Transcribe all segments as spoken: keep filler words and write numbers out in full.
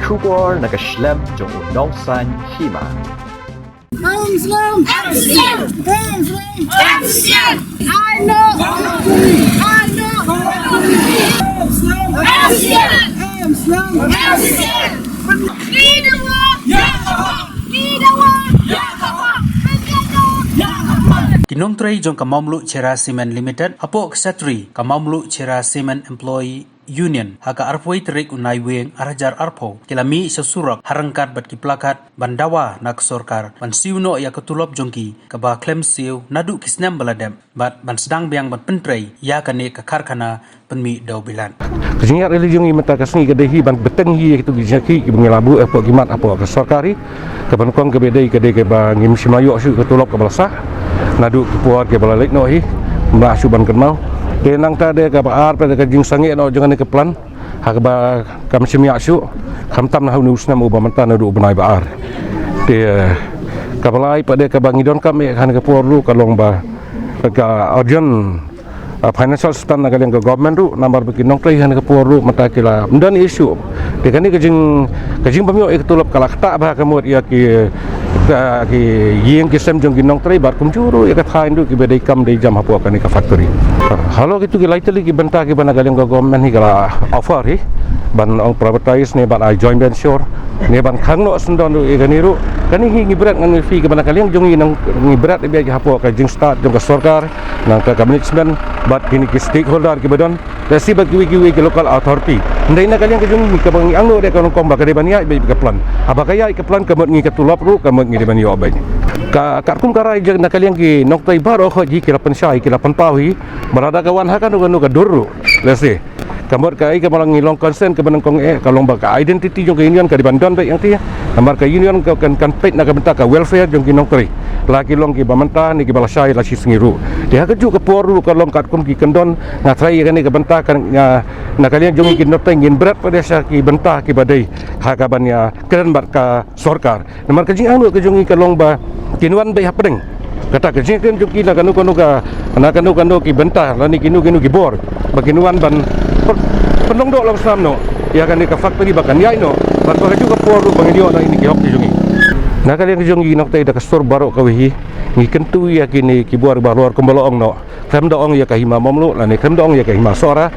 Khubor na ka shlem jong u nongsan hima. Aung Slam! Aung Slam! Aung Slam! Aung Slam! I know! I know! Aung Slam! Aung Slam! Aung Slam! Aung Slam! Leader war! Leader war! Ki nongtrei jong ka Mamluchera Cement Limited, hapoh ka secretary ka Mamluchera Cement Employee Union, ha ka arphew tarik u Naiwieng ar hajar arphew, ki la mih sha surok ha ryngkat bad ki plakat ban dawa na ka sorkar ban siew noh ïa ka tulop jong ki kaba khlem siew naduh ki snem ba la dep, bad ban sdang biang ban pyntrei ïa kane ka karkhana pynmih dewbilat. Ka jingïaid rally jong ngi mynta ka sngi ka dei hi ban bteng hi ïa kitu ki jingïakhih kiba ngi la buh hapoh ki mat hapoh ka sorkar hi. Kaba nyngkong kaba dei ka dei kaba ngim shym la ïoh shuh ka tulop kaba la sah naduh ki por kiba la leit noh hi. Ngim lah shuh ban kynmaw. Te nangta dei kaba ar pat dei ka jingsangeh noh jong kane ka plan ha kaba kam shym ïoh shuh, khamtam na ha une u snem uba mynta naduh u bnai ba ar. Te kaba lai pat dei kaba ngi donkam ïa kane ka por ruh ka long ba ka urgent, uh, financial assistance na ka liang ka government ruh, namar ba ki nongtrei ha kane ka por ruh mynta ki la ym don issue. Te kane ka jing, ka jingbym ïoh ïa ka tulop ka la ktah bha ka mut ïa ki, ka, ki ïing ki sem jong ki nongtrei bad kumjuh ruh ïa ka thaiñ ruh kiba dei kam dei jam hapoh kane ka factory. Halor kitu ki lai tylli ki bynta kiba na ka liang ka government hi ka la offer hi ban ong privatise ne ban ai joint venture ne ban khang noh syndon ruh ïa kane ruh. Kane hi ngi bret ngan ngi phi kaba na ka liang jong ngi nang ngi bret ïa hapoh ka jingstad jong ka sorkar, nangta ka management bad kine ki stakeholder kiba don, lehse bad kiwei kiwei ki local authority. Hynrei na ka liang ka jong ngi kaba ngi angnud ïa ka long kumba ka dei ban ïaid beit ka plan. Haba ka ïaid ka plan ka mut ngi ka tulop ruh ka mut ngi dei ban ïoh beit. Ka katkum ka rai jong na ka liang ki nongtrei baroh hi ki la pynshai ki la pynpaw hi ba lada ka wan ha kano kano ka dur ruh, lehse ka mut kaei kaba ngi long concern kaba nyngkong eh ka long ba ka identity jong ka union ka dei ban don beit ïa ngi. Namar ka union ka kan, kan peit na ka bynta ka welfare jong ki nongtrei, la ki long kiba mynta ne kiba la shai la shisngi ruh. Te ha kajuh ka por ruh ka long katkum ki kyndon, nga tharai ïa kane ka bynta ka, nga, na ka liang jong ngi ki nongtrei ngin bret pat sha ki bynta kiba dei ha kaban ïakren bad ka sorkar. Namar ka jingangnud ka jong ngi ka long ba kin wan beit hapdeng. Kata ka jingkren jong ki na kano kano ka, na kano kano ki bynta lane kino kino ki bor ba kin wan ban pyn-, pynlong doh la snam noh ïa kane ka factory ba kan ïaid noh bad ba kajuh ka por ruh ba ngin ïoh noh ïa kine ki hok ki jong ngi. Na ka liang ka jong ngi nongtrei da ka sur baroh kawei hi ngi kyntu ïa kine ki bor ba halor kumba la ong noh. Khlem da ong ïa ka hima Mamluh lane khlem da ong ïa ka hima Sohra.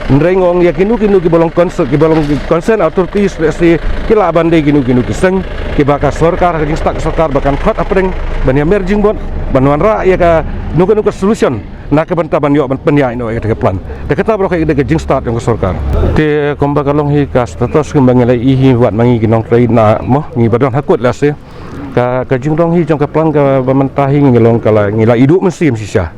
Hynrei nga ong ïa kino kino kiba long concern, kiba long concern authorities, lehse ki lah ban dei kino kino ki seng kiba ka sorkar, ka jingstad ka sorkar ba kan khot hapdeng ban ïamer jingbit ban wanrah ïa kano kano ka solution na ka bynta ban ïoh ban pynïaid noh ïa ka plan. Te kata baroh ka dei ka jingstad jong ka sorkar. Te kumba ka long hi ka status kumba ngi la ïohi hi wat ma ngi ki nongtrei na mo ngi ba don ha kut, lehse ka, ka jinglong hi jong ka plan kaba mynta hi ngi long ka la, ngi la iduh mynsiem shisha.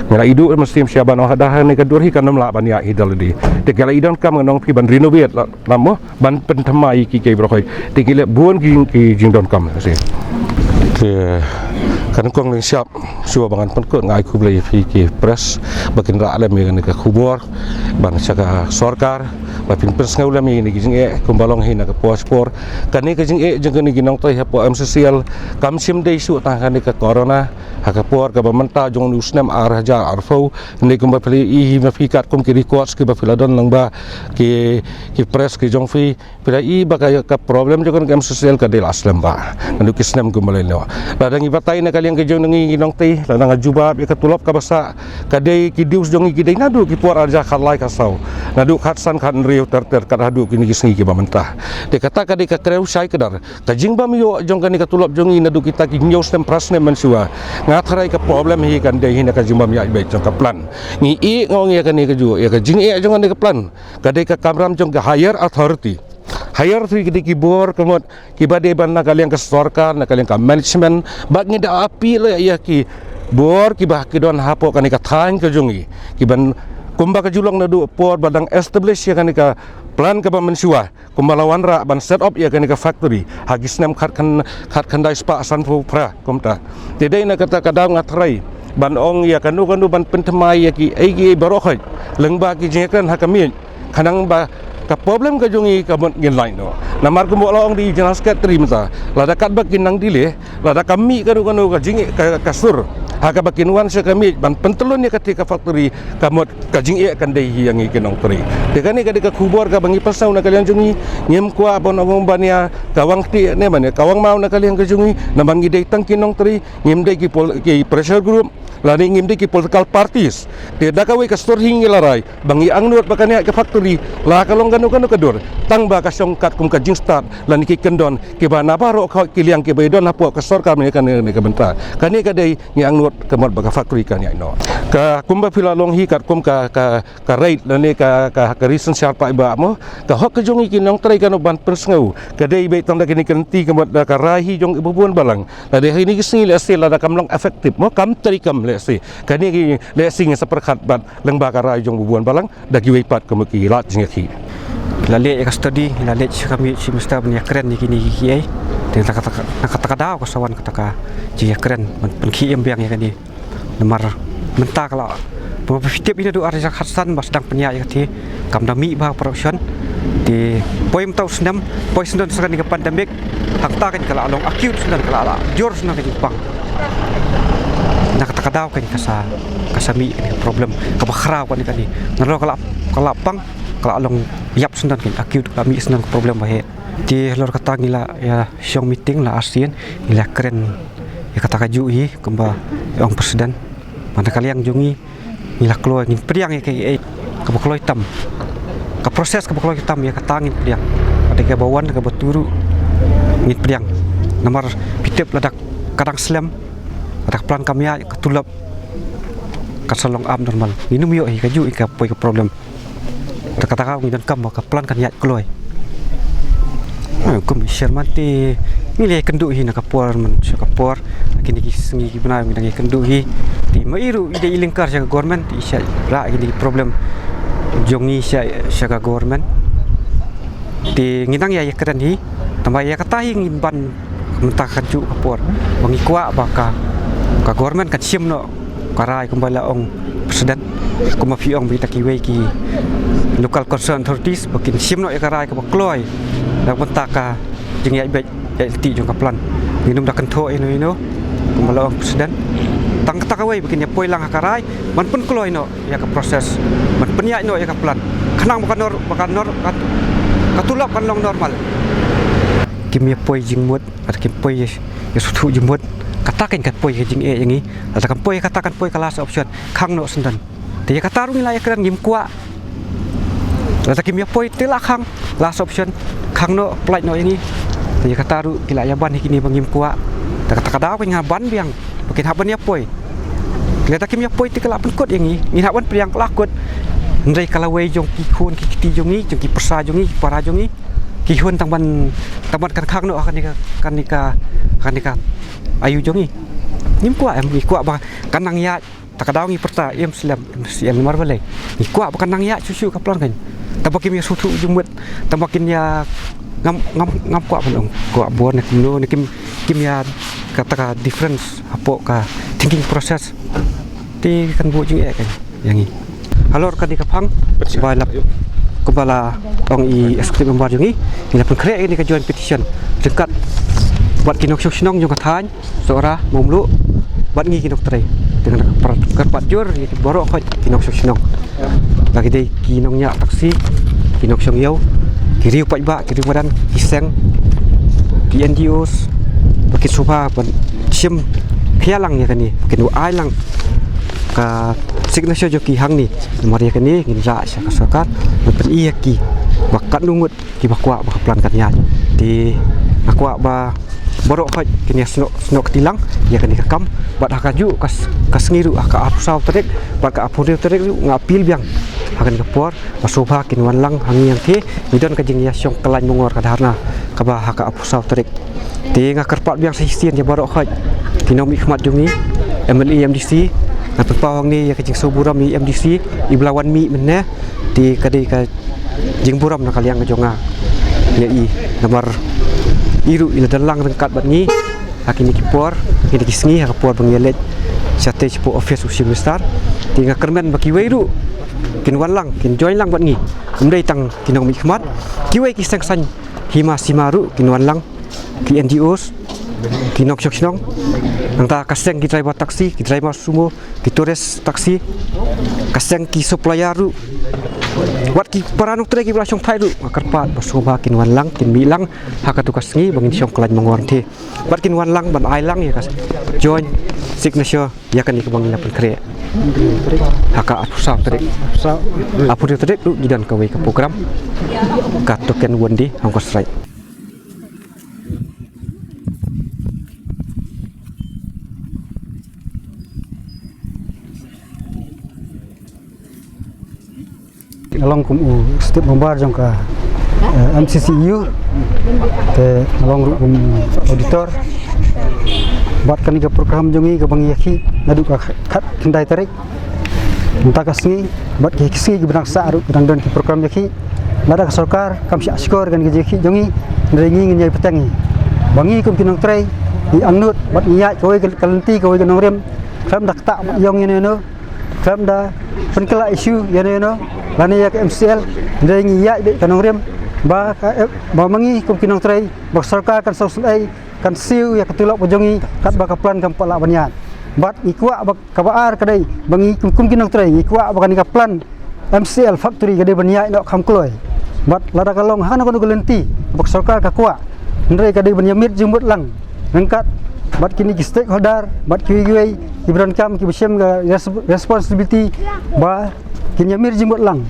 Ngi la iduh mynsiem shisha ban ong haduh hangne ka dur hi kan ym lah ban ïaid hi da lade. Te ka la i donkam ngan ong phi ban renovate la, la mo ban pynthymmai ki, ki baroh hi. Te ki la bun ki, ki jingdonkam si. Te kan kong lyngshap shuwa ba ngan pynkut nga ai khublei ïa phi ki press ba kin rah lem ïa kane ka khubor ban sha ka sorkar ba phin pynsngew lem ïa kine ki jingeh kumba long hi na ka por por. Kane ka jingeh jong kane ki nongtrei hapoh M C C L kam shym dei shuh tang kane ka corona. Ha ka por kaba mynta jong u snem ar hajar arphew, ne kumba phi la ïohi ma phi katkum ki records kiba phi la don lyngba ki, ki press ki jong phi, phi la ïohi ba ka, ka problem jong kane ka M C C L ka dei la slem bha naduh ki snem kumba la ïoh. Lada ngi batai na ka liang ka jong ngi ki nongtrei, lada nga jubab ïa ka tulop kaba sah, ka dei ki dues jong ngi ki dei naduh ki por ar hajar khatlai khatsaw, naduh khatsan khathynriew ter ter kat haduh kine ki sngi kiba mynta. Te kata ka dei ka kreu shai kdar. Ka jingbym ïoh jong kane ka tulop jong ngi naduh kita ki hynñiew snem phra snem mynshuwa, nga tharai ka problem hi kan dei hi na ka jingbym ïaid beit jong ka plan. Ngi ïeh nga ong ïa kane kajuh, ïa ka jingeh jong kane ka plan ka dei ka kamram jong ka higher authority. Higher authority ka dei ki bor ka mut kiba dei ban na ka liang ka sorkar, na ka liang ka management, bad ngi da appeal ïa ki bor kiba ki don hapoh kane ka thaiñ ka jong ngi, kiban kumba ka ju long naduh por ba dang establish ïa kane ka plan kaba mynshuwa. Kumba la wanrah ban set up ïa kane ka factory ha ki snem khat khan, khat khyndai spah sanphew phra kumta. Te dei na kata ka daw nga tharai ban ong ïa kano kano ban pynthymmai ïa kiei kiei baroh hi lyngba ki jingkren ha ka miej, khnang ba Ka problem ka jong ngi ka mut ngin lait noh. Namar kumba la ong da i General Secretary mynta, lada katba kin nang delay, lada ka mih kano kano ka jingeh ka, ka sur ha kaba kin wan sha ka miej ban pyntyllun ïa kata ka factory, ka mut ka jingeh kan dei hi ïa ngi ki nongtrei. Te kane ka dei ka khubor kaba ngi pynsaw na ka liang jong ngi. Ngim kwah ban ong ban ïa kawang kti ne ban ïa kawang maw na ka liang ka jong ngi. Namar ngi dei tang ki nongtrei, ngim dei ki pol-, ki pressure group, lane ngim dei ki political parties. Te da kawei ka sur hi ngi la rai ba ngi angnud ba kan ïaid ka factory, la ka long kano kano ka dur, tang ba ka shong katkum ka jingstad lane ki kyndon kiba na baroh khoit ki liang kiba ïadon hapoh ka sorkar mynne kane, kane ka bynta. Kane ka dei ngi angnud ka mut ba ka factory kan ïaid noh. Ka kumba phi la long hi katkum ka, ka, ka right lane ka, ka, ka ri synshar paidbah mo, ka hok ka jong ngi ki nongtrei kano ban pynsngew. Ka dei beit tang da kine ki lynti ka mut da ka rai hi jong i Bah Bun Balang. Lada ha kine ki sngi lehse lada kam long effective mo, kam treikam lehse, kane ki lehse ngi sa pyrkhat bad lyngba ka rai jong Bah Bun Balang da kiwei pat kum ki lad jingïakhih. La leh ïa ka study, la leh sha ka mi-, shi minister ban ïakren ïa kine kiei. Te na kata ka, na kata ka daw ka sa wan kata ka jingïakren ban pynkhie im biang ïa kane. Namar mynta ka la, ba phi tip ïa naduh ar hajar khatsan ba sdang pynïaid ïa kata, kam da mih bha ka production. Te poi mynta u snem, poi snem sa kane ka pandemic, hangta kan ka la long acute snem, ka la, la jur snem ka jingpang. Na kata ka daw kan ka sa, ka sa mih kane ka problem kaba khraw kane kane. Nalor ka la, ka la pang, ka la long ïap snem kan acute, ka mih snem ka problem ba heh. Te halor kata ngi la ïa shong meeting la arsien, ngi la kren ïa kata kajuh hi kumba ong president. Ba na ka liang jong ngi, ngi la kloi, ngin pdiang ïa kaei kaba kloi tam. Ka process kaba kloi tam ïa kata ngin pdiang. Ka dei kaba wan kaba tu ruh ngin pdiang. Namar phi tip lada ka dang slem, lada ka plan kam ïaid, ka tulop ka sa long abnormal. Ngin ym ïoh hi kajuh ïa ka poi ka problem. Te kata ka ngi donkam ba ka plan kan ïaid kloi. Ah, kum i chairman te ngi la ïakynduh hi na ka por man sha ka por. Kine ki sngi ki bnai ngi dang ïakynduh hi. Te ma i ruh i dei i lyngkar sha ka government, i shah rah kine ki problem jong ngi sha, sha ka government. Te ngi dang ïa ïakren hi. Tangba ïa kata hi ngin ban mynta kajuh ka por ba ngi kwah ba ka, ka government kan shim noh ka rai kumba la ong president, kumba phi ong beit da kiwei ki local concerned authorities ba kin shim noh ïa ka rai kaba kloi da ka bynta ka jingïaid beit ïaid lynti jong ka plan. Ngin ym da kynthoh ïano ïano kumba la ong president. Tang kata kawei ba kin ïa poi lang ha ka rai ban pynkloi noh ïa ka process ban pynïaid noh ïa ka plan. Khnang ba ka nor, ba ka nor, ka, ka tulop kan long normal. Kim ïa poi jingmut, lada kim poi ïa sngewthuh jingmut, kata kan kan poi ka jingeh ïa ngi. Lada kan poi, kata kan poi ka last option, khang noh shen don. Te ïa kata ruh ngi la ïakren, ngim kwah. Lada kim ïa poi te la khang, last option, khang noh, pynlait noh ïa ngi. Te ïa kata ruh ki la ïa ban hi kine ba ngim kwah. Te kata ka daw kan nga ban biang ba kin hap ban ïa poi. Lada kim ïa poi te ka la pynkut ïa ngi, ngin hap ban pdiang ka la kut. Hynrei ka lawei jong ki khun ki kti jong ngi, jong ki pyrsa jong ngi, ki para jong ngi, ki hun tang ban, tang ban kan khang noh ha kane ka, kane ka, kane ka aïu jong ngi. Ngim kwah em, ngi kwah ba kan nang ïaid. Ta ka daw ngi pyrta im slem, im slem namar balei? Ngi kwah ba kan nang ïaid shuh shuh ka plan kan. Tangba kim ïa sngewthuh jingmut, tangba kin ïa ngam, ngam, ngam kwah ban ong kwah bor ne kumno ne kim, kim ïa kata ka difference hapoh ka thinking process. Te kan buh jingeh kan ïa ngi. Halor kane ka phang, kumba la, kumba la ong i executive member jong ngi, ngi la pynkhreh ïa kane ka joint petition ryngkat bad ki nongshong shnong jong ka thaiñ Sohra, Mawmluh bad ngi ki nongtrei. Te ngan kyrpad jur ïa ki baroh khoit ki nongshong shnong. La ki dei ki nongñiah taxi, ki nongshong ïew, ki riew paidbah, ki riew madan, ki seng, ki N G Os, ba kin sngewbha ban shim khia lang ïa kane, ba kin ai lang ka signature jong ki hangne. Namar ïa kane ngin rah sha ka sorkar ban pyni ïa ki ba katno ngut kiba kwah ba ka plan kan ïaid. Te nga kwah ba baroh khoit kin ïa snoh, snoh kti lang ïa kane ka kam. Bad ha kajuh ka s-, ka sngi ruh, ha ka arphew saw tarik bad ka arphew hynriew tarik ruh nga appeal biang ha kane ka por ba sngewbha kin wan lang ha ngi hangtei, ngi don ka jingïashong kyllaiñ mongor, ka dharna kaba ha ka arphew saw tarik. Te nga kyrpad biang sa shisien ïa baroh khoit ki nongmihkhmat jong ngi, M L A, M D C, nga pynpaw hangne ïa ka jingsngewburom ïa i M D C iba la wan mih mynne. Te ka dei ka jingburom na ka liang ka jong nga ïa i, namar i ruh i la don lang ryngkat bad ngi ha kine ki por, kine ki sngi, ha ka por ba ngi ïaleit shatei shapoh office u Chief Minister. Te nga kyrmen ba kiwei ruh Kin wan lang, kin join lang bad ngi. Ym dei tang ki nongmihkhmat, kiwei ki seng saiñ hima sima ruh kin wan lang, ki N G Os, ki nongshong shnong. Nangta ka seng ki driver taxi, ki driver sumo, ki tourist taxi, ka seng ki supplier ruh, wat ki para nongtrei kiba la shongthait ruh, nga kyrpad ba sngewbha kin wan lang, kin mih lang ha katu ka sngi ba ngin shong khlaiñ mangor te. Bad kin wan lang ban ai lang ïa ka joint signature ïa kane kaba ngi la pynkhreh ha ka arphew saw tarik. Arphew tarik ruh ngi don kawei ka program, ka Token Won Day ha Hongkor Sraid. Nga long kum u step member jong ka, eh, M C C E U, te nga long ruh kum auditor. Bad kane ka program jong ngi kaba ngi ïakhih naduh ka khatkhyndai tarik mynta ka sngi, bad ki sngi kiba dang sah ruh ki dang don ki program ïakhih. Lada ka sorkar kam shah shkor ïa kane ka jingïakhih jong ngi, hynrei ngi ngin ïai bteng ïa ba ngi kum ki nongtrei ngi angnud bad ngi ïaid kawei ka lynti kawei ka nongrim, khlem da ktah ïong ïano ïano, khlem da pynkylla issue ïano ïano lane ïa ka M C L. Hynrei ngi ïaid beit ka nongrim ba ka, ba ma ngi kum ki nongtrei, ba ka sorkar kan sngewsynei, kan siew ïa ka tulop ka jong ngi katba ka plan kam pat lah ban ïaid. Bad ngi kwah ba kaba ar ka dei ba ngi kum, kum ki nongtrei ngi kwah ba kane ka plan M C L factory ka dei ban ïaid noh kham kloi. Bad lada ka long ha kano kano ka lynti ba ka sorkar ka kwah, hynrei ka dei ban ïamit jingmut lang ryngkat bad kine ki stakeholder bad kiwei kiwei kiba donkam, kiba shem ka res-, responsibility ba kin ïamit jingmut lang.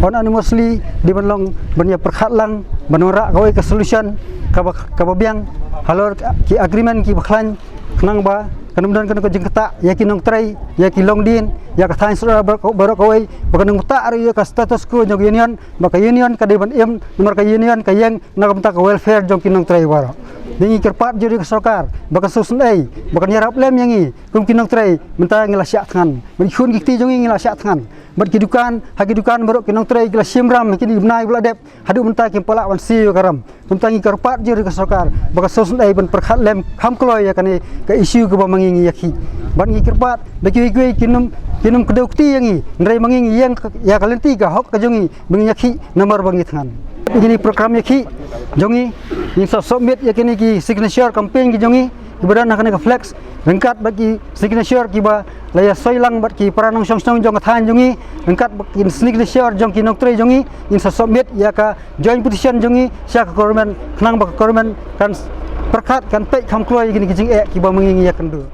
Unanimously dei ban long ban ïapyrkhat lang ban wanrah kawei ka solution kaba, kaba biang halor ki agreement kiba khlaiñ, khnang ba kan ym don kano ka jingktah ïa ki nongtrei, ïa ki longdien, ïa ka thaiñ Sohra baroh, baroh kawei, ba kan ym ktah ruh ïa ka status quo jong ka union, ba ka union ka dei ban im namar ka union ka ïeng na ka bynta ka welfare jong ki nongtrei baroh. Ngi kyrpad jur ïa ka sorkar ba kan sngewsynei, ba kan ïarap lem ïa ngi kum ki nongtrei. Mynta ngi la shah thngan, bad ki khun ki kti jong ngi ngi la shah thngan, bad ki dukan, ha ki dukan baroh ki nongtrei ki la shim ram ha kine ki bnai ba la dep, haduh mynta kim pat lah ban siew ïa ka ram. Kumta ngi kyrpad jur ïa ka sorkar ba ka sngewsynei ban pyrkhat lem kham kloi ïa kane ka issue kaba ma ngi ngi ïakhih. Bad ngi kyrpad ba kiwei kiwei kin ym, kin ym kdew kti ïa ngi, hynrei ma ngi ngi ïeng ïa ka lynti ka hok ka jong ngi ba ngi ïakhih namar ba ngi thngan. Ïa kine program ïakhih jong ngi, ngin sa submit ïa kine ki signature campaign ki jong ngi kiba don ha kane ka flex, ryngkat bad ki signature kiba la ïasoi lang bad ki para nongshong shnong jong ka thaiñ jong ngi, ryngkat bad ki signature jong ki nongtrei jong ngi, ngin sa submit ïa ka joint petition jong ngi sha ka government, khnang ba ka government kan pyrkhat, kan peit kham kloi ïa kine ki jingeh kiba ma ngi ngi ïakynduh.